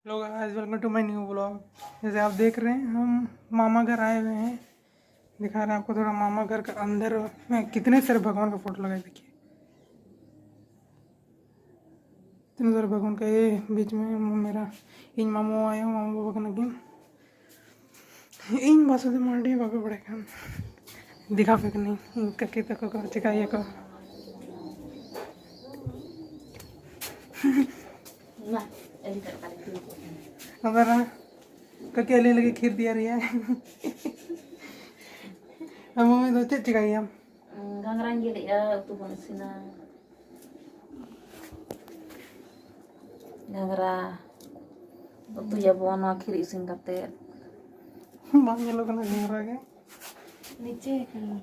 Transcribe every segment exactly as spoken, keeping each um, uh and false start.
Hello guys, welcome to my new vlog। जैसे आप देख रहे हैं, हम मामा घर आए हुए हैं। दिखा रहे हैं आपको थोड़ा मामा घर का अंदर में कितने सारे भगवान का फोटो लगा है। देखिए, इतने सारे भगवान का। ये बीच में मेरा, ᱤᱧ ᱢᱟᱢᱚ ᱟᱭᱳ, ᱢᱟᱢᱚ ᱵᱟᱵᱟ ᱠᱟᱱᱟ ᱠᱤᱱ᱾ ᱤᱧ ᱵᱟᱥᱩᱫᱮᱵ ᱢᱟᱨᱰᱤ, ᱵᱟᱯᱮ ᱵᱟᱲᱟᱭ ᱠᱷᱟᱱ ᱫᱮᱠᱷᱟᱣ ᱯᱮ ᱠᱟᱹᱱᱟᱹᱧ ᱤᱧ ᱠᱟᱹᱠᱤ ᱛᱟᱠᱚ ᱠᱚ ᱪᱮᱠᱟᱭᱟᱠᱚ᱾ ᱟᱵᱟᱨ ᱠᱟᱹᱠᱤ ᱟᱹᱞᱤᱧ ᱞᱟᱹᱜᱤᱫ ᱠᱷᱤᱨ ᱛᱮᱭᱟᱨ ᱜᱮᱭᱟ᱾ ᱟᱨ ᱢᱚᱢᱤ ᱫᱚ ᱪᱮᱫ ᱪᱮᱠᱟᱭ ᱜᱮᱭᱟᱢ? ᱜᱷᱟᱸᱜᱽᱨᱟᱧ ᱜᱮᱫᱮᱜᱼᱟ, ᱩᱛᱩ ᱵᱚᱱ ᱤᱥᱤᱱᱟ᱾ ᱜᱷᱟᱸᱜᱽᱨᱟ ᱩᱛᱩᱭᱟᱵᱚᱱ ᱱᱚᱣᱟ ᱠᱷᱤᱨ ᱤᱥᱤᱱ ᱠᱟᱛᱮ᱾ ᱵᱟᱝ ᱧᱮᱞᱚᱜ ᱠᱟᱱᱟ ᱜᱷᱟᱸᱜᱽᱨᱟ ᱜᱮ᱾ ᱱᱤᱪᱮ ᱠᱟᱱᱟ᱾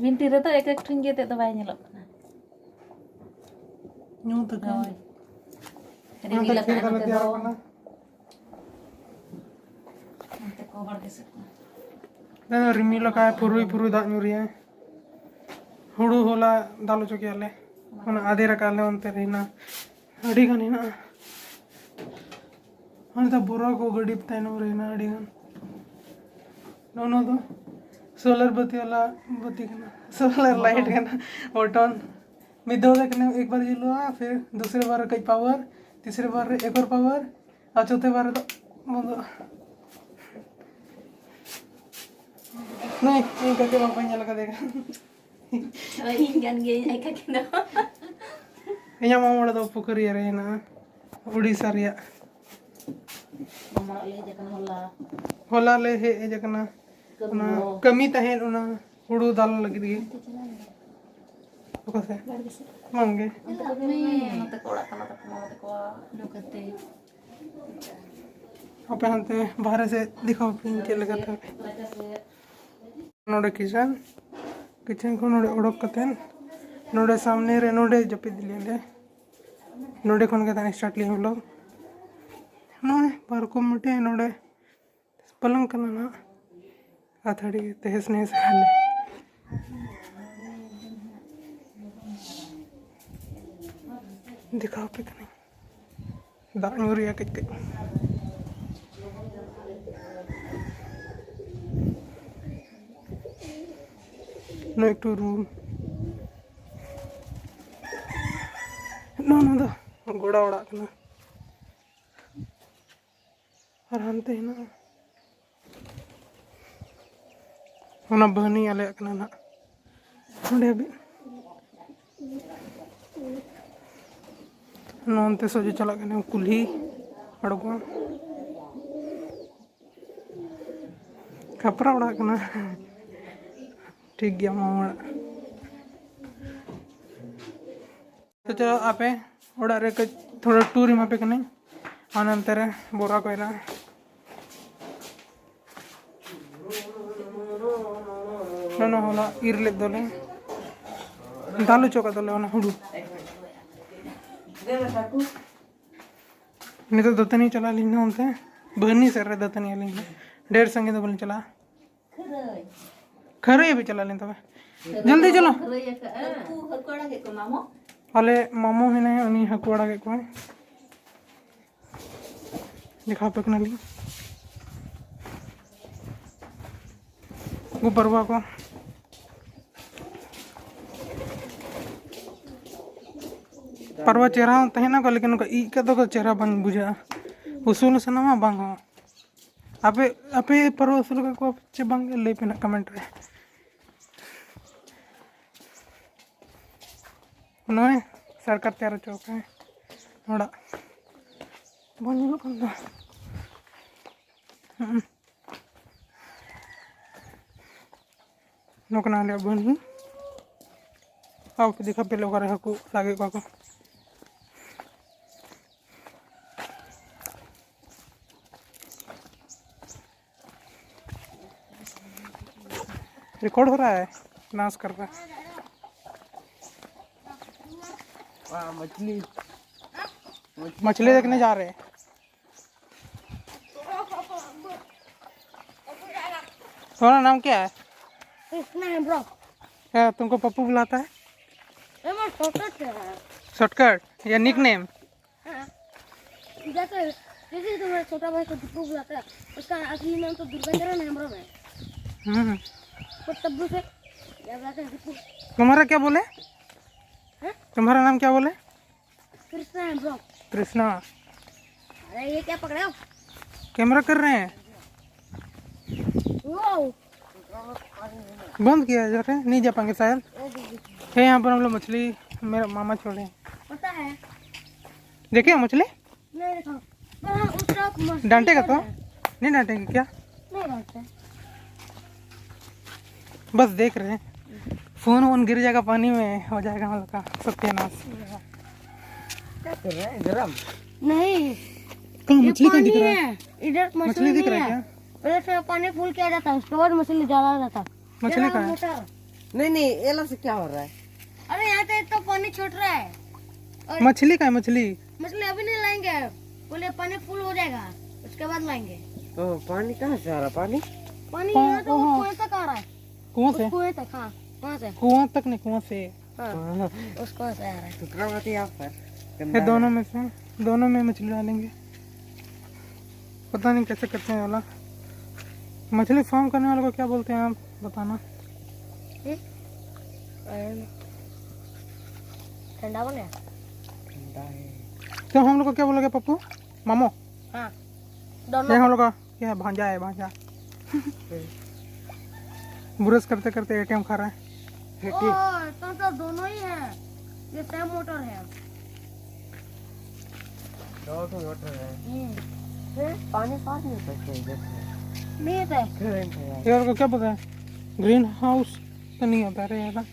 ᱵᱤᱱᱴᱤ ᱨᱮᱫᱚ ᱮᱠ ᱮᱠ ᱴᱷᱩᱧ ᱜᱮᱫᱮᱜ ᱫᱚ ᱵᱟᱭ ᱧᱮᱞᱚᱜ ᱠᱟᱱᱟ᱾ ᱧᱩ ᱛᱟᱠᱚ᱾ ᱦᱳᱭ᱾ ᱚᱱᱟ ᱨᱤᱢᱤᱞ ᱛᱮ ᱟᱠᱟᱫ ᱠᱷᱤᱨ ᱠᱟᱱᱟ ᱱᱚᱛᱮ ᱛᱮᱭᱟᱨᱚᱜ ᱫᱚ᱾ ᱠᱟᱱᱟ᱾ ᱚᱱᱛᱮ ᱠᱚ ᱵᱟᱲᱜᱮ ᱥᱮᱫ ᱠᱚ᱾ ᱫᱟᱫᱟ, ᱨᱤᱢᱤᱞ ᱟᱠᱟᱫ, ᱯᱩᱨᱩᱭ ᱯᱩᱨᱩᱭ ᱫᱟᱜ ᱧᱩᱨᱤᱭᱟᱭ᱾ ᱦᱩᱲᱩ ᱦᱚᱞᱟ ᱫᱟᱞ ᱦᱚᱪᱚ ᱠᱮᱭᱟᱞᱮ, ᱚᱱᱟ ᱟᱫᱮᱨ ᱟᱠᱟᱫ ᱞᱮ ᱚᱱᱛᱮ ᱨᱮ ᱦᱮᱱᱟᱜ, ᱟᱹᱰᱤ ᱜᱟᱱ ᱦᱮᱱᱟᱜᱼᱟ᱾ ᱚᱱᱮ ᱛᱚ ᱵᱚᱨᱚ ᱠᱚ ᱜᱟᱹᱰᱤ ᱛᱟᱭᱱᱚᱢ ᱨᱮ ᱦᱮᱱᱟᱜᱼᱟ ᱟᱹᱰᱤ ᱜᱟᱱ᱾ ᱱᱚᱜᱼᱚ ᱱᱚᱣᱟ ᱫᱚ ᱥᱳᱞᱟᱨ ᱵᱟᱹᱛᱤ ᱵᱟᱞᱟ ᱵᱟᱹᱛᱤ ᱠᱟᱱᱟ, ᱥᱳᱞᱟᱨ ᱞᱟᱭᱤᱴ ᱠᱟᱱᱟ, ᱵᱚᱴᱚᱱ᱾ ᱢᱤᱫ ᱫᱷᱟᱣ ᱨᱮ ᱠᱟᱱᱟ, ᱮᱠ ᱵᱟᱨ ᱡᱩᱞᱩᱜᱼᱟ, ᱯᱷᱤᱨ ᱫᱩᱥᱨᱮ ᱵᱟᱨ ᱨᱮ ᱠᱟᱹᱡ ᱯᱟᱣᱟᱨ, ᱛᱤᱥᱨᱮ ᱵᱟᱨ ᱨᱮ ᱮᱠ ᱵᱟᱨ ᱯᱟᱣᱟᱨ, ᱟᱨ ᱪᱚᱛᱷᱮ ᱵᱟᱨ ᱨᱮᱫᱚ ᱵᱚᱱᱫᱚᱜᱼᱟ᱾ ᱱᱩᱭ, ᱤᱧ ᱠᱟᱹᱠᱤ ᱢᱟ ᱵᱟᱹᱧ ᱧᱮᱞ ᱟᱠᱟᱫᱮ ᱠᱟᱱ᱾ ᱦᱳᱭ, ᱤᱧ ᱠᱟᱱ ᱜᱤᱭᱟᱹᱧ ᱟᱡ ᱠᱟᱹᱠᱤ ᱫᱚ᱾ ᱤᱧᱟᱹᱜ ᱢᱟᱢᱟ ᱚᱲᱟᱜ ᱫᱚ ᱯᱩᱠᱷᱩᱨᱤᱭᱟᱹ ᱨᱮ ᱦᱮᱱᱟᱜᱼᱟ, ᱩᱲᱤᱥᱥᱟ ᱨᱮᱭᱟᱜ᱾ ᱢᱟᱢᱟ ᱚᱲᱟᱜ ᱞᱮ ᱦᱮᱡ ᱟᱠᱟᱱᱟ ᱦᱚᱞᱟ᱾ ᱦᱚᱞᱟ ᱞᱮ ᱦᱮᱡ ᱟᱠᱟᱱᱟ᱾ ᱠᱟᱹᱢᱤ ᱚᱱᱟ ᱠᱚ᱾ ᱠᱟᱹᱢᱤ ᱛᱟᱦᱮᱸᱫ, ᱚᱱᱟ ᱦᱩᱲᱩ ᱫᱟᱞ ᱞᱟᱹᱜᱤᱫ ᱜᱮ᱾ ᱚᱠᱟ ᱥᱮᱫ? ᱵᱟᱝ ᱜᱮ᱾ ᱚᱱᱛᱮ ᱠᱚ ᱧᱮᱞ ᱢᱮ, ᱱᱚᱛᱮ ᱠᱚ ᱚᱲᱟᱜ ᱠᱟᱱᱟ ᱛᱟᱠᱚ, ᱢᱟᱢᱟ ᱛᱟᱠᱚᱣᱟᱜ᱾ ᱱᱚᱝᱠᱟᱛᱮ᱾ ᱟᱯᱮ ᱦᱟᱱᱛᱮ ᱵᱟᱦᱨᱮ ᱥᱮᱫ ᱫᱮᱠᱷᱟᱣ ᱯᱮ ᱪᱮᱫ ᱞᱮᱠᱟ ᱛᱟᱯᱮ᱾ ᱱᱚᱰᱮ ᱠᱤᱪᱮᱱ, ᱠᱤᱪᱮᱱ ᱠᱷᱚᱱ ᱱᱚᱰᱮ ᱚᱰᱚᱠ ᱠᱟᱛᱮᱫ ᱱᱚᱰᱮ ᱥᱟᱢᱱᱮ ᱨᱮ ᱱᱚᱰᱮ ᱡᱟᱹᱯᱤᱫ ᱞᱮᱫ ᱞᱮ᱾ ᱱᱚᱰᱮ ᱠᱷᱚᱱ ᱜᱮ ᱛᱟᱦᱮᱸ start ᱞᱮ vlog᱾ ᱱᱚᱜᱼᱚᱭ ᱯᱟᱨᱠᱚᱢ ᱢᱤᱫᱴᱮᱡ ᱱᱚᱰᱮ ᱯᱟᱞᱚᱝ ᱠᱟᱱᱟ ᱱᱟᱦᱟᱜ᱾ ᱟᱛᱷᱟᱲᱤ ᱛᱮᱦᱮᱥ ᱱᱮᱦᱮᱥ ᱠᱟᱱᱟ᱾ ᱫᱮᱠᱷᱟᱣ ᱟᱯᱮ ᱠᱟᱹᱱᱟᱹᱧ᱾ ᱫᱟᱜ ᱧᱩᱨᱩᱭᱟ ᱠᱟᱹᱡ ᱠᱟᱹᱡ᱾ ᱱᱚᱣᱟ ᱮᱠᱴᱩ ᱨᱩᱢ᱾ ᱱᱚᱣᱟ ᱫᱚ ᱜᱚᱲᱟ ᱚᱲᱟᱜ ᱠᱟᱱᱟ᱾ ᱟᱨ ᱦᱟᱱᱛᱮ ᱦᱮᱱᱟᱜᱼᱟ᱾ ᱚᱱᱟ ᱵᱟᱹᱦᱱᱤ ᱟᱞᱮᱭᱟᱜ ᱠᱟᱱᱟ ᱱᱟᱦᱟᱜ᱾ ᱱᱚᱸᱰᱮ ᱦᱟᱹᱵᱤᱡ᱾ ᱱᱚᱱᱛᱮ ᱥᱚᱡᱷᱮ ᱪᱟᱞᱟᱜ ᱠᱟᱱᱟ ᱠᱩᱞᱦᱤ ᱟᱬᱜᱚ᱾ ᱠᱷᱟᱯᱨᱟ ᱚᱲᱟᱜ ᱠᱟᱱᱟ᱾ ᱴᱷᱤᱠ ᱜᱮᱭᱟ, ᱢᱟᱢᱟ ᱚᱲᱟᱜ᱾ ᱛᱚ ᱪᱚᱞᱚ, ᱟᱯᱮ ᱚᱲᱟᱜ ᱨᱮ ᱠᱟᱹᱡ ᱛᱷᱚᱲᱟ ᱴᱩᱨ ᱮᱢᱟ ᱯᱮ ᱠᱟᱹᱱᱟᱹᱧ᱾ ᱟᱨ ᱱᱚᱱᱛᱮ ᱨᱮ ᱵᱚᱨᱟ ᱠᱚᱭᱨᱟ᱾ ᱱᱚᱣᱟ ᱦᱚᱞᱟ ᱤᱨ ᱞᱮᱫ ᱫᱚᱞᱮ, ᱫᱟᱞ ᱦᱚᱪᱚ ᱠᱟᱫ ᱫᱚᱞᱮ ᱚᱱᱟ ᱦᱩᱲᱩ᱾ ᱱᱤᱛᱚᱜ ᱫᱟᱹᱛᱟᱹᱱᱤ ᱪᱟᱞᱟᱜ ᱟᱹᱞᱤᱧ ᱦᱟᱸᱜ ᱚᱱᱛᱮ ᱵᱟᱹᱦᱱᱤ ᱥᱮᱫ ᱨᱮ ᱫᱟᱹᱛᱟᱹᱱᱤ ᱟᱹᱞᱤᱧ ᱦᱟᱸᱜ᱾ ᱰᱷᱮᱨ ᱥᱟᱺᱜᱤᱧ ᱫᱚ ᱵᱟᱹᱞᱤᱧ ᱪᱟᱞᱟᱜᱼᱟ᱾ ᱠᱷᱟᱹᱨᱟᱹᱭ ᱦᱟᱹᱵᱤᱡ ᱪᱟᱞᱟᱜ ᱟᱹᱞᱤᱧ ᱛᱚᱵᱮ᱾ ᱡᱚᱞᱫᱤ ᱪᱚᱞᱚ᱾ ᱟᱞᱮ ᱢᱟᱢᱚ ᱦᱮᱱᱟᱭᱟ, ᱩᱱᱤ ᱦᱟᱹᱠᱩ ᱟᱲᱟᱜᱮᱫ ᱠᱚᱣᱟᱭ᱾ ᱫᱮᱠᱷᱟᱣ ᱟᱯᱮ ᱠᱟᱱᱟᱞᱤᱧ᱾ ᱩᱱᱠᱩ ᱯᱟᱨᱣᱟ ᱠᱚ᱾ ᱯᱟᱨᱣᱟ ᱪᱮᱦᱨᱟ ᱦᱚᱸ ᱛᱟᱦᱮᱱᱟ ᱠᱚ, ᱞᱮᱠᱤᱱ ᱱᱚᱝᱠᱟ ᱤᱡ ᱠᱟᱜ ᱫᱚ ᱪᱮᱦᱨᱟ ᱵᱟᱝ ᱵᱩᱡᱷᱟᱹᱜᱼᱟ᱾ ᱩᱥᱩᱞ ᱥᱟᱱᱟᱢᱟ ᱵᱟᱝ ᱦᱚᱸ᱾ ᱟᱯᱮ, ᱟᱯᱮ ᱯᱟᱨᱣᱟ ᱟᱹᱥᱩᱞ ᱟᱠᱟᱫ ᱠᱚᱣᱟ ᱪᱮ ᱵᱟᱝ, ᱞᱟᱹᱭ ᱯᱮ ᱱᱟᱜ ᱠᱚᱢᱮᱱᱴ ᱨᱮ᱾ ᱱᱚᱜᱼᱚᱭ ᱥᱚᱨᱠᱟᱨ ᱛᱮᱭᱟᱨ ᱦᱚᱪᱚ ᱟᱠᱟᱫ ᱚᱲᱟᱜ᱾ ᱵᱟᱝ ᱧᱮᱞᱚᱜ ᱠᱟᱱ ᱫᱚ᱾ ᱦᱩᱸ᱾ ᱱᱚᱣᱟ ᱠᱟᱱᱟ ᱟᱞᱮᱭᱟᱜ ᱵᱟᱹᱦᱱᱤ᱾ ᱟᱨ ᱵᱟᱯᱮ ᱫᱮᱠᱷᱟ ᱯᱮ ᱚᱠᱟᱨᱮ ᱦᱟᱹᱠᱩ ᱞᱟᱜᱮᱫ ᱠᱚᱣᱟ ᱠᱚ᱾ रिकॉर्ड हो रहा है? नाश कर रहा है। वाह, मछली। मछली देखने जा रहे हैं। तुम्हारा नाम क्या है? कृष्णा है ब्रो। क्या तुमको पप्पू बुलाता है? ये मैं शॉर्टकट है। शॉर्टकट या निक नेम? हाँ। जैसे, जैसे तुम्हारा छोटा भाई को दीपू बुलाता है, उसका असली नाम तो दुर्गेंद्र हेम्ब्रम है। हम्म। वो तब्बू से क्या बुलाते हैं, दीपू। तुम्हारा क्या बोले? हैं? तुम्हारा नाम क्या बोले? कृष्णा हेम्ब्रम। कृष्णा। अरे, ये क्या पकड़े हो? कैमरा कर रहे हैं। वो। बंद किया जा रहा है, नहीं जा पाएंगे शायद। ये यहाँ पर हम लोग मछली, मेरा मामा छोड़े हैं। पता है। देखे मछली? नहीं देखा। पर हाँ, उस तरफ मछली डांटेगा तो? है। नहीं डांटेंगे क्या? नहीं डांटते। बस देख रहे हैं। फोन वोन गिर जाएगा पानी में, हो जाएगा हम लोग का सत्यानाश। क्या कर रहा है, गरम? नहीं। कहाँ ये मछली कहाँ पानी दिख रहा है? है। इधर मछली मछली दिख नहीं रहा है है। क्या? पहले से पानी फुल किया जाता है, उसके बाद मछली डाला जाता है। मछली ये रहा कहाँ है? मोटर। नहीं, नहीं, ये लोग से क्या हो रहा है? अरे, यहाँ से तो पानी छोड़ रहा है। और मछली कहाँ है, मछली? मछली अभी नहीं लाएंगे, बोले पानी फुल हो जाएगा, उसके बाद लाएंगे। ओ, पानी कहाँ से आ रहा है, पानी? पानी कहाँ? यहाँ से, वो ओहो। कुएं तक आ रहा है। कुआं से? उस कुएं तक, हाँ, वहाँ से। कुआं तक नहीं, कुआं से। हाँ, हाँ। उस कुआं से आ रहा है। सुतरा मत यहाँ पर, ये गंदा दोनों है। में से, दोनों में मछली डालेंगे। पता नहीं कैसे करते हैं वाला। मछली फार्म करने वाले को क्या बोलते हैं आप, बताना। हम्म? ठंडा बने? ठंडा है। तो हम लोग को क्या बोलेगा पप्पू? मामो? हाँ, ये दोनों। हम लोग का क्या है? भांजा है, भांजा। ब्रश करते करते एटीएम खा रहा है। ओ, तो, तो दोनों ही है, ये सेम मोटर है। दो तो मोटर है। हम्म। फिर पानी पार नहीं होता है इधर से। नहीं होता है। करंट है यार। यार को क्या पता है, ग्रीन हाउस तो नहीं होता रे यार।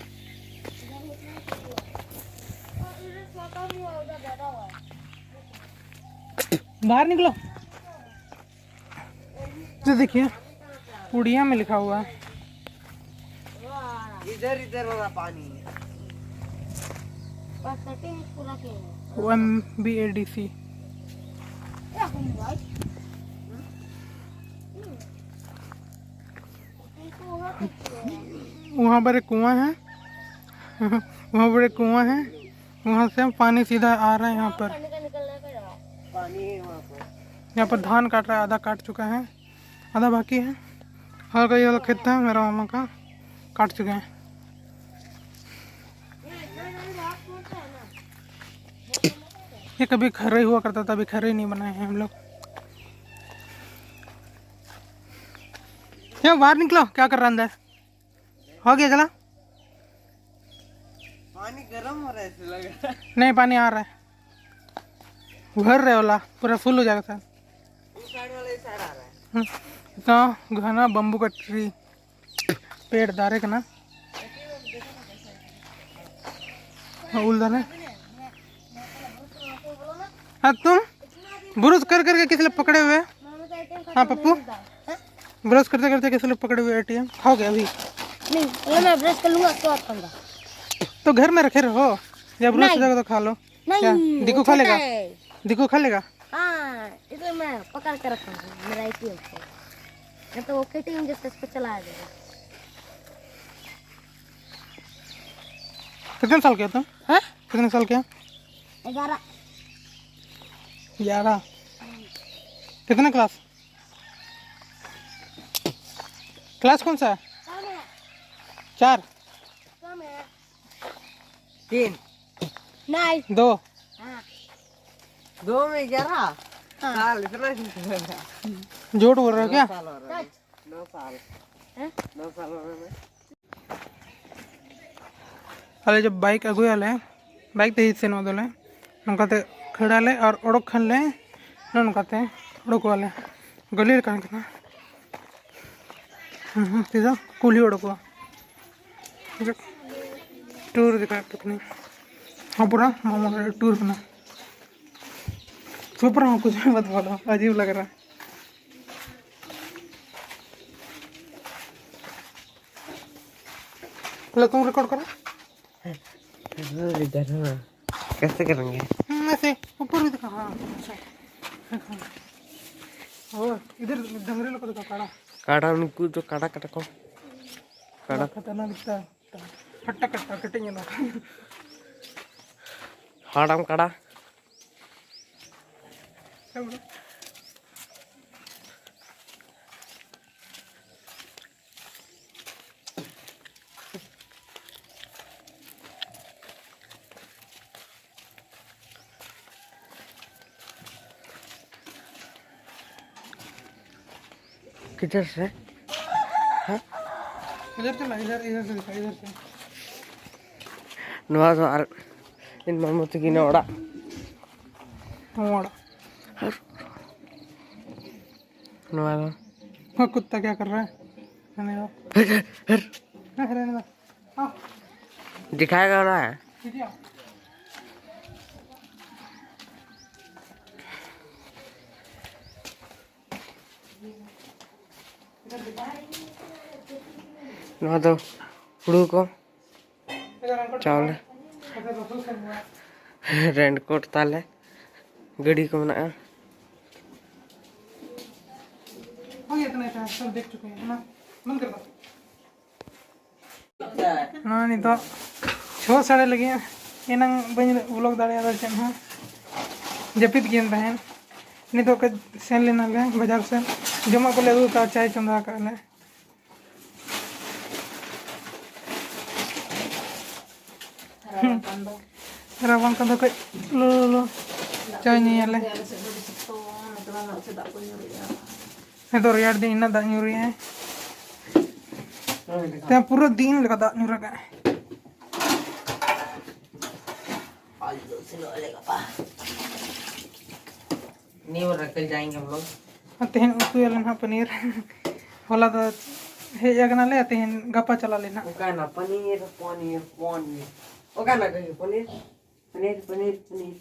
बाहर निकलो। तो देखिए, उड़िया में लिखा हुआ है। इधर, इधर वाला पानी। बस सेटिंग पूरा किया है। O M B A D C. क्या करूँ भाई? वहाँ पर एक कुआं है। वहाँ पर एक कुआं है, वहाँ से पानी सीधा आ रहा है यहाँ पर। पानी का निकलने का जगह। यहाँ पर धान काट रहा है, आधा काट चुका है, आधा बाकी है। हल्का ये वाला खेत था मेरा मामा का, काट चुके हैं। ये कभी खर्रे हुआ करता था, अभी खर्रे नहीं बनाए हैं हम लोग। क्या बाहर निकलो, क्या कर रहा अंदर? हो गया गला? पानी गर्म हो रहा है, ऐसे लग रहा है। नहीं, पानी आ रहा है, भर रहे वाला, पूरा फुल हो जाएगा सर। उस साइड वाला इस साइड आ रहा है। हम्म, इतना घना बम्बू का ट्री, पेड़ दारे का ना। हाँ, उल दारे। हाँ, तुम ब्रश कर करके किस लिए पकड़े हुए? हाँ पप्पू, ब्रश करते करते किस लिए पकड़े हुए एटीएम? खाओगे अभी? नहीं, ये मैं ब्रश कर लूंगा, उसके बाद खाऊंगा। तो घर में रखे रहो, जब ब्रश हो जाएगा तो खा लो। नहीं, क्या? दिक्कू खा लेगा? दिक्कू खा लेगा? हाँ, इसलिए मैं पकड़ के रखा हूँ मेरा एटीएम को, नहीं तो वो केटीएम जैसे इसको चला देगा। कितने साल के हो तुम? हाँ? कितने साल के हो? ग्यारह। ग्यारह। कितने क्लास? क्लास कौन सा है? चार। तीन। नहीं। दो। हाँ। दो में ग्यारह। हाँ। साल इतना झूठ बोल रहा है। झूठ बोल रहे हो क्या? साल हो रहा है। नौ साल। हैं? नौ साल हो रहे हैं। ᱟᱞᱮ ᱡᱚᱵ ᱵᱟᱭᱤᱠ ᱟᱹᱜᱩᱭᱟᱞᱮ, ᱵᱟᱭᱤᱠ ᱛᱮ ᱦᱮᱡ ᱥᱮᱱᱚᱜ ᱫᱚᱞᱮ, ᱱᱚᱝᱠᱟᱛᱮ ᱠᱷᱟᱹᱲᱟᱞᱮ ᱟᱨ ᱚᱰᱚᱠ ᱠᱷᱟᱱᱞᱮ ᱱᱚᱜᱼᱚ ᱱᱚᱝᱠᱟᱛᱮ ᱚᱰᱚᱠᱚᱜᱼᱟᱞᱮ᱾ ᱜᱟᱹᱞᱤ ᱞᱮᱠᱟᱱ ᱠᱟᱱᱟ᱾ ᱦᱩᱸ, ᱦᱩᱸ, ᱥᱤᱫᱷᱟ ᱠᱩᱞᱦᱤ ᱚᱰᱚᱠᱚᱜᱼᱟ᱾ ᱴᱩᱨ ᱫᱤᱠᱷᱟ ᱯᱤᱠᱱᱤᱠ᱾ ᱦᱚᱸ, ᱯᱩᱨᱟ ᱢᱟᱢᱟ ᱴᱩᱨ ᱠᱟᱱᱟ᱾ ᱥᱩᱯᱨᱟ ᱦᱚᱸ ᱠᱩᱪ ᱢᱚᱛ ᱵᱚᱞᱚ, ᱟᱡᱤᱵ ᱞᱟᱜ ᱨᱟᱦᱟ᱾ ᱞᱮ, ᱛᱩᱢ ᱨᱮᱠᱚᱨᱰ ᱠᱚᱨᱚ᱾ कैसे करेंगे? हम्म, ऐसे ऊपर भी दिखा, हाँ, अच्छा। वो इधर डंगरे लोग को दिखा, काड़ा। काड़ा, उनको जो काड़ा काटा को। काड़ा। खतरनाक दिखता है। हट्टा कट्टा कटेंगे ना। हाड़म काड़ा। किधर से? हाँ? इधर चला, इधर, इधर से दिखा, इधर से। ᱱᱚᱣᱟ ᱫᱚ ᱟᱨ ᱤᱧ ᱢᱟᱢᱩ ᱛᱟᱹᱠᱤᱱᱟᱜ ᱚᱲᱟᱜ᱾ ᱦᱚᱸ, ᱚᱲᱟᱜ᱾ ᱱᱚᱣᱟ ᱫᱚ ᱦᱚᱸ, कुत्ता क्या कर रहा है? रहने दो। हर, हर। हाँ, रहने दो। हाँ। दिखाएगा ना। ठीक है। ᱱᱚᱣᱟ ᱫᱚ ᱦᱩᱲᱩ ᱠᱚ, ᱪᱟᱣᱞᱮ, ᱨᱮᱱᱠᱳᱴ ᱛᱟᱞᱮ, ᱜᱟᱹᱰᱤ ᱠᱚ ᱢᱮᱱᱟᱜᱼᱟ᱾ हो गया इतना ही था, सब देख चुके हैं, है ना? बंद कर दो। ᱱᱚᱜᱼᱚᱭ ᱱᱤᱛᱚᱜ ᱪᱷᱚ ᱥᱟᱲᱮ ᱞᱟᱹᱜᱤᱫ, ᱮᱱᱟᱝ ᱵᱟᱹᱧ ᱵᱞᱚᱜ ᱫᱟᱲᱮᱭᱟᱫᱟ ᱪᱮᱫ ᱦᱚᱸ, ᱡᱟᱹᱯᱤᱫ ᱜᱤᱭᱟᱹᱧ ᱛᱟᱦᱮᱸᱫ᱾ ᱱᱤᱛᱚᱜ ᱠᱟᱹᱡ ᱥᱮᱱ ᱞᱮᱱᱟᱞᱮ ᱵᱟᱡᱟᱨ ᱥᱮᱫ, ᱡᱚᱢᱟᱜ ᱠᱚᱞᱮ ᱟᱹᱜᱩ ᱠᱟᱜᱼᱟ, ᱪᱟᱭ ᱪᱚᱸᱫᱟ ᱠᱟᱜᱼᱟ ᱞᱮ᱾ ᱨᱟᱵᱟᱝ ᱠᱟᱱ ᱫᱚ᱾ ᱨᱟᱵᱟᱝ ᱠᱟᱱ ᱫᱚ ᱠᱟᱹᱡ ᱞᱚᱞᱚ ᱞᱚᱞᱚ ᱪᱟ ᱧᱩᱭᱟᱞᱮ᱾ ᱟᱞᱮ ᱥᱮᱫ ᱫᱚ ᱟᱹᱰᱤ ᱥᱚᱠᱛᱚ, ᱱᱚᱛᱮ ᱢᱟ ᱱᱟᱜ ᱪᱮᱫᱟᱜ ᱠᱚ ᱧᱩᱨᱩᱜᱼᱟ᱾ ᱱᱤᱛᱚᱜ ᱨᱮᱭᱟᱲ ᱫᱤᱱ ᱤᱱᱟᱹᱜ ᱫᱟᱜ ᱧᱩᱨᱩᱭᱟᱭ᱾ ᱛᱮ ᱯᱩᱨᱟᱹ ᱫᱤᱱ ᱞᱮᱠᱟ ᱫᱟᱜ ᱧᱩᱨ ᱟᱠᱟᱫ᱾ आज दो से लो लेगा पा। नहीं हो रहा, कल जाएंगे हम लोग। ᱟᱨ ᱛᱮᱦᱮᱧ ᱩᱛᱩᱭᱟᱞᱮ ᱱᱟᱦᱟᱜ ᱯᱟᱱᱤᱨ᱾ ᱦᱚᱞᱟ ᱫᱚ ᱦᱮᱡ ᱟᱠᱟᱱᱟᱞᱮ, ᱛᱮᱦᱮᱧ ᱜᱟᱯᱟ ᱪᱟᱞᱟᱜ ᱟᱞᱮ ᱱᱟᱦᱟᱜ᱾ ᱚᱠᱟᱭᱮᱱᱟ ᱯᱟᱱᱤᱨ, ᱯᱟᱱᱤᱨ, ᱯᱟᱱᱤᱨ? ᱚᱠᱟᱭᱮᱱᱟ ᱠᱟᱹᱡ ᱯᱟᱱᱤᱨ? ᱯᱟᱱᱤᱨ, ᱯᱟᱱᱤᱨ, ᱯᱟᱱᱤᱨ᱾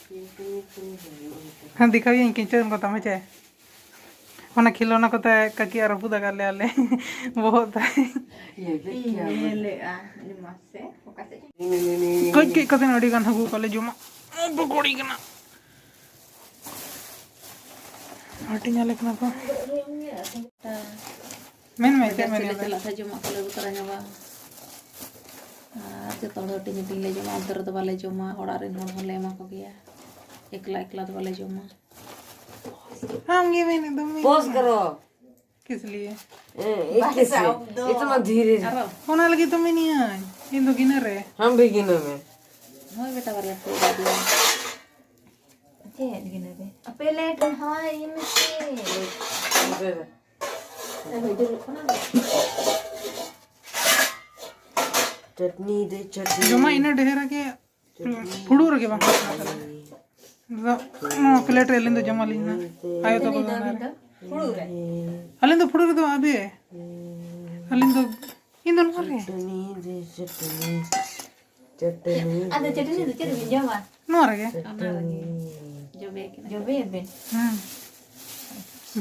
ᱯᱟᱱᱤᱨ, ᱯᱟᱱᱤᱨ, ᱯᱟᱱᱤᱨ᱾ ᱦᱮᱸ, ᱫᱮᱠᱷᱟᱣᱤᱧ ᱠᱤᱱᱪᱚ ᱠᱚ ᱛᱟᱢᱟ ᱪᱮ? ᱚᱱᱟ ᱠᱷᱮᱞᱳᱱᱟ ᱠᱚᱛᱮ ᱠᱟᱹᱠᱤ ᱟᱨ ᱨᱟᱹᱯᱩᱫ ᱟᱠᱟᱫ ᱞᱮᱭᱟ ᱞᱮ᱾ ᱵᱚᱦᱚᱜ ᱛᱟᱭ᱾ ᱤᱧ ᱧᱮᱞᱮᱜᱼᱟ, ᱩᱱᱤ ᱢᱟᱥᱮ, ᱚᱠᱟ ᱥᱮᱫ? ᱠᱟᱹᱡ ᱠᱟᱹᱡ ᱠᱟᱛᱮ ᱟᱹᱰᱤ ᱜᱟᱱ ᱦᱟᱹᱜᱩ ᱠᱟᱜ ᱞᱮ ᱡᱚᱢᱟᱜ᱾ ᱯᱚᱠᱚᱲᱤ ᱠᱟᱱᱟ᱾ ᱦᱟᱹᱴᱤᱧ ᱟᱞᱮ ᱠᱟᱱᱟ ᱠᱚ᱾ ᱢᱮᱱ ᱢᱮ, ᱪᱮᱫ ᱵᱟᱡᱟᱨ ᱢᱮᱱ ᱥᱮᱫ ᱞᱮ ᱮᱫᱟ? ᱪᱟᱞᱟᱜ ᱠᱷᱟᱡ ᱡᱚᱢᱟᱜ ᱠᱚᱞᱮ ᱟᱹᱜᱩ ᱛᱚᱨᱟ ᱧᱚᱜᱟ᱾ ᱟᱨ ᱡᱚᱛᱚ ᱦᱚᱲ ᱦᱟᱹᱴᱤᱧ ᱦᱟᱹᱴᱤᱧ ᱞᱮ ᱡᱚᱢᱟ, ᱚᱱᱛᱮ ᱨᱮᱫᱚ ᱵᱟᱞᱮ ᱡᱚᱢᱟ, ᱚᱲᱟᱜ ᱨᱮᱱ ᱦᱚᱲ ᱦᱚᱸᱞᱮ ᱮᱢᱟ ᱠᱚᱜᱮᱭᱟ᱾ ᱮᱠᱞᱟ ᱮᱠᱞᱟ ᱫᱚ ᱵᱟᱞᱮ ᱡᱚᱢᱟ᱾ ᱟᱢ ᱜᱮ ᱢᱮᱱᱮᱫ ᱫᱚ ᱢᱮᱱ᱾ पोज करो। किस लिए? ए, एक किस लिए? इतना धीरे से। ᱚᱱᱟ ᱞᱟᱹᱜᱤᱫ ᱫᱚ ᱢᱮᱱᱤᱭᱟᱹᱧ ᱤᱧ ᱫᱚ ᱜᱤᱱᱟᱹ ᱨᱮ᱾ हम भी गिनों में। ᱦᱳᱭ ᱵᱮᱴᱟ ᱵᱟᱨᱭᱟ ᱯᱮ ᱤᱫᱤᱭᱟ᱾ ᱪᱮᱫ ᱜᱤᱱᱟᱹ ᱨᱮ? ᱯᱞᱮᱴ ᱨᱮ ᱦᱳᱭ ᱤᱱᱟᱹ ᱪᱮᱫ? चटनी दे चटनी। ᱡᱚᱢᱟ ᱤᱱᱟᱹ ᱰᱷᱮᱨ ᱜᱮ ᱯᱷᱩᱲᱩᱜ ᱨᱮᱜᱮ ᱵᱟᱝ ᱦᱩᱭᱩᱜ ᱠᱟᱱᱟ ᱛᱟᱞᱮ᱾ ᱟᱫᱚ ᱱᱚᱣᱟ ᱯᱞᱮᱴ ᱨᱮ ᱟᱹᱞᱤᱧ ᱫᱚ ᱡᱚᱢᱟᱞᱤᱧ ᱦᱟᱸᱜ᱾ ᱟᱭᱳ ᱛᱟᱠᱚ ᱫᱚ ᱚᱱᱟ ᱨᱮ᱾ ᱯᱷᱩᱲᱩᱜ ᱨᱮ᱾ ᱟᱹᱞᱤᱧ ᱫᱚ ᱯᱷᱩᱲᱩᱜ ᱨᱮᱫᱚ ᱟᱵᱮ᱾ ᱟᱹᱞᱤᱧ ᱫᱚ ᱤᱧ ᱫᱚ ᱱᱚᱣᱟ ᱨᱮ᱾ चटनी दे चटनी। चटनी। ᱟᱫᱚ ᱪᱟᱹᱴᱱᱤ ᱫᱚ ᱪᱮᱫ ᱵᱤᱱ ᱡᱚᱢᱟ? ᱱᱚᱣᱟ ᱨᱮᱜᱮ᱾ ᱚᱱᱟ ᱨᱮᱜᱮ᱾ ᱡᱚᱵᱮ ᱠᱟᱱᱟ᱾ ᱡᱚᱵᱮ ᱵᱤᱱ᱾ ᱦᱮᱸ᱾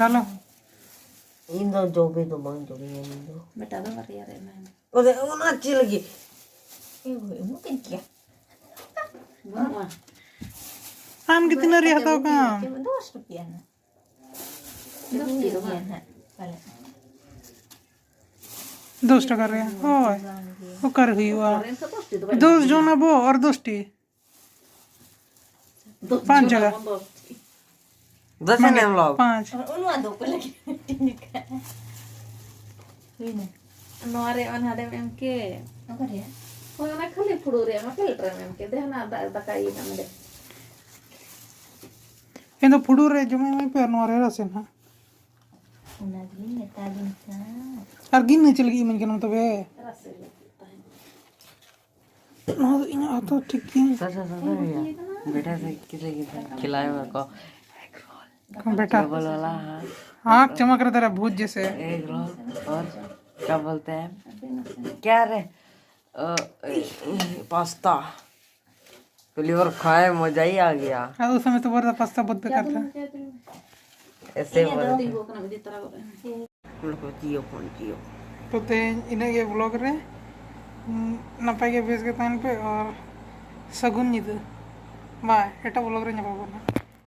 ᱰᱟᱞᱚ᱾ ᱤᱧ ᱫᱚ ᱡᱚᱵᱮ ᱫᱚ ᱵᱟᱝ ᱡᱚᱵᱮᱭᱟ ᱤᱧ ᱫᱚ᱾ ᱵᱮᱴᱟ ᱫᱚ ᱵᱟᱨᱭᱟ ᱨᱮ ᱮᱢᱟᱭ ᱢᱮ᱾ ᱚᱱᱮ ᱚᱱᱟ ᱪᱮᱫ ᱞᱟᱹᱜᱤᱫ? ᱮ ᱦᱳᱭ, ᱮᱢᱚᱜ ᱠᱟᱱ ᱜᱮᱭᱟ᱾ ᱵᱟᱹᱱᱩᱜᱼᱟ᱾ ᱟᱢ ᱜᱮ ᱛᱤᱱᱟᱹᱜ ᱨᱮᱭᱟᱜ ᱦᱟᱛᱟᱣ ᱠᱟᱢ? ᱫᱚᱥ ᱨᱩᱯᱤᱭᱟ ᱱᱟᱜ᱾ ᱫᱚᱥ ᱴᱤ ᱫᱚ ᱵᱟᱝ᱾ ᱱᱟᱜ ᱯᱟᱞᱮ᱾ ᱫᱚᱥ ᱴᱟᱠᱟ ᱨᱮ᱾ ᱦᱳᱭ᱾ ᱚᱠᱟᱨᱮ ᱦᱩᱭᱩᱜᱼᱟ? ᱚᱠᱟᱨᱮ ᱮᱱᱠᱷᱟᱱ ᱫᱚᱥ ᱴᱤ ᱫᱚ ᱵᱟᱭ ᱫᱚᱥ ᱧᱟᱢᱚᱜᱼᱟ᱾ ᱡᱚᱱ ᱟᱵᱚ ᱟᱨ ᱫᱚᱥ ᱴᱤ᱾ ᱫᱚᱥ ᱯᱟᱸᱪ ᱡᱚᱱ ᱡᱟᱭᱜᱟ᱾ ᱟᱵᱚ ᱫᱚᱥ ᱴᱤ᱾ दस है ना हम लोग। ᱯᱟᱸᱪ᱾ ᱱᱚᱣᱟ ᱫᱚ ᱚᱠᱚᱭ ᱞᱟᱹᱜᱤᱫ ᱢᱤᱫᱴᱮᱱ ᱞᱮᱠᱟ? ᱦᱩᱭᱱᱟ᱾ ᱱᱚᱣᱟ ᱨᱮ ᱚᱱᱟ ᱦᱟᱸᱰᱮᱢ ᱮᱢ ᱠᱮᱫ᱾ ᱚᱠᱟ ᱨᱮᱭᱟᱜ? ᱦᱳᱭ, ᱚᱱᱟ ᱠᱷᱟᱹᱞᱤ ᱯᱷᱩᱲᱩᱜ ᱨᱮᱭᱟᱜ, ᱚᱱᱟ ᱯᱞᱮᱴ ᱨᱮᱢ ᱮᱢ ᱠᱮᱫ᱾ ᱫᱮ, ᱦᱟᱱᱟ ᱫᱟ-, ᱫᱟᱠᱟ ᱤᱭᱟᱹ ᱠᱟᱜ ᱢᱮ ᱫᱮ᱾ ᱤᱧ ᱫᱚ ᱯᱷᱩᱲᱩᱜ ᱨᱮ ᱡᱚᱢᱟᱜ ᱮᱢᱟᱭ ᱯᱮ ᱟᱨ ᱱᱚᱣᱟ ᱨᱮ ᱨᱟᱥᱮ ᱱᱟᱦᱟᱜ᱾ ᱚᱱᱟ ᱜᱮᱞᱤᱧ ᱢᱮᱛᱟ ᱵᱤᱱ ᱠᱟᱱ᱾ ᱟᱨ ᱜᱤᱱᱟᱹ ᱪᱮᱫ ᱞᱟᱹᱜᱤᱫ ᱤᱢᱟᱹᱧ ᱠᱟᱱᱟᱢ ᱛᱚᱵᱮ? ᱨᱟᱥᱮ ᱞᱟᱹᱜᱤᱫ ᱛᱟᱦᱮᱸ᱾ ᱱᱚᱣᱟ ᱫᱚ ᱤᱧᱟᱹᱜ ᱦᱟᱛᱟᱣ ᱴᱷᱤᱠ ᱜᱮ᱾ बेटा से किस लिए खिलाए मेरे को? बेटा। डबल वाला, हाँ। आँख चमक रहा तेरा भूत जैसे। एग रोल और क्या बोलते हैं, क्या रे, अ, पास्ता। पहली बार खाए, मजा ही आ गया। हाँ, उस समय तो बोल रहा पास्ता बहुत बेकार था। ऐसे बोल रहे। ᱛᱤᱸᱜᱩ ᱠᱟᱱᱟ, ᱤᱫᱤ ᱛᱚᱨᱟ ᱜᱚᱫ ᱟᱭ ᱢᱮ᱾ ᱩᱱᱠᱩ ᱡᱤᱭᱳ ᱯᱷᱳᱱ ᱡᱤᱭᱳ᱾ ᱛᱚ ᱛᱮᱦᱮᱧ ᱤᱱᱟᱹᱜ ᱜᱮ ᱵᱞᱚᱜ ᱨᱮ᱾ ᱱᱟᱯᱟᱭ ᱜᱮ ᱵᱮᱥ ᱜᱮ ᱛᱟᱦᱮᱱ ᱯᱮ ᱟᱨ ᱥᱟᱹᱜᱩᱱ ᱧᱤᱫᱟᱹ᱾ ᱵᱟᱭ, ᱮᱴᱟᱜ ᱵᱞᱚᱜ ᱨᱮ ᱧᱟᱯᱟᱢ ᱟᱵᱚᱱ ᱦᱟᱸᱜ᱾